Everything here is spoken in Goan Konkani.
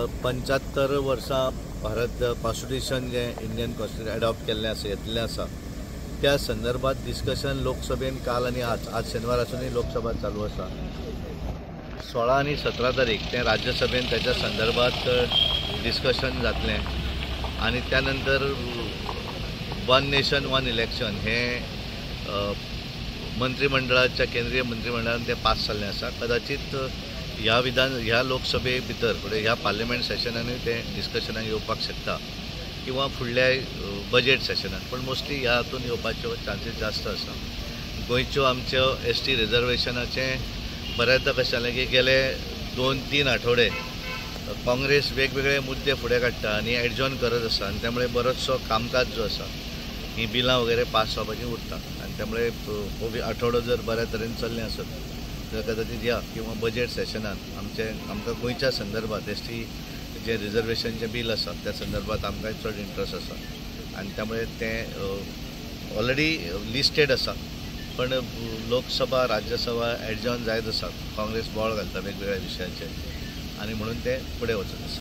75 वर्सां भारत कॉन्स्टिट्यूशन जें इंडियन कॉन्स्टिट्यूशन एडॉप्ट केल्लें आसा, घेतलें आसा, त्या संदर्भात डिस्कशन लोकसभेन काल आनी आज, आज शेनवार आसूनय लोकसभा चालू आसा. 16 आनी 17 तारीख तें राज्यसभेन त्याच्या संदर्भात डिस्कशन जातलें आनी त्या नंतर वन नेशन वन इलेक्शन हें मंत्रिमंडळाच्या केंद्रीय मंत्रिमंडळान तें पास जाल्लें आसा. कदाचित ह्या विधान ह्या लोकसभे भितर फुडें ह्या पार्लमेंट सेशनानूय तें डिस्कशनाक येवपाक शकता किंवा फुडल्या बजेट सेशनान, पूण मोस्टली ह्या हातून येवपाच्यो चान्सीस जास्त आसा. गोंयच्यो आमच्यो एस टी रिजर्वेशनाचें बऱ्याचदा कशें जालें की गेले 2-3 आठवडे काँग्रेस वेगवेगळे मुद्दे फुडें काडटा आनी एडजॉन करत आसा आनी त्यामुळे बरोचसो कामकाज जो आसा ही बिलां वगैरे पास जावपाची उरता आनी त्यामुळे हो आठवडो जर बऱ्या तरेन चल्लें आसत तर कदाचित ह्या किंवा बजेट सेशनान आमचे आमकां गोंयच्या संदर्भात एस टी जे रिजर्वेशनचें बील आसा त्या संदर्भात आमकां चड इंट्रस्ट आसा आनी त्यामुळे तें ऑलरेडी लिस्टेड आसा, पण लोकसभा राज्यसभा एडजॉन जायत आसा. काँग्रेस बोळ घालता वेगवेगळ्या विशयांचेर आनी म्हणून ते फुडें वचत आसा.